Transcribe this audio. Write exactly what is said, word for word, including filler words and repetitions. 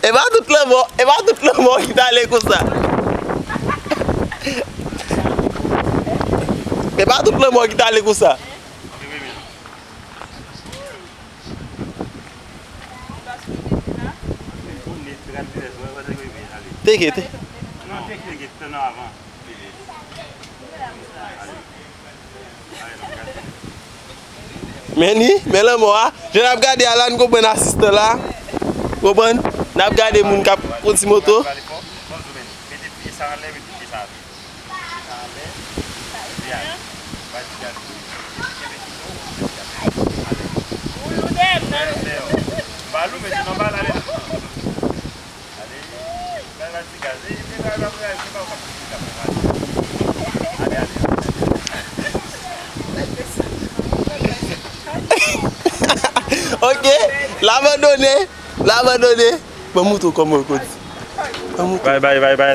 E pa tout lanmò, e pa tout lanmò ki t ale konsa. E pa tout lanmò ki t ale konsa. Teke, te. Men ni, men lanmò a. Jan n ap gade a la, n konprann asistan la. Konprann? N ap gade moun k ap kondui moto. Ok, l abandone, l abandone. Ban m montre w kòman yo kondui. Ban m montre w. Bay, bay, bay, bay.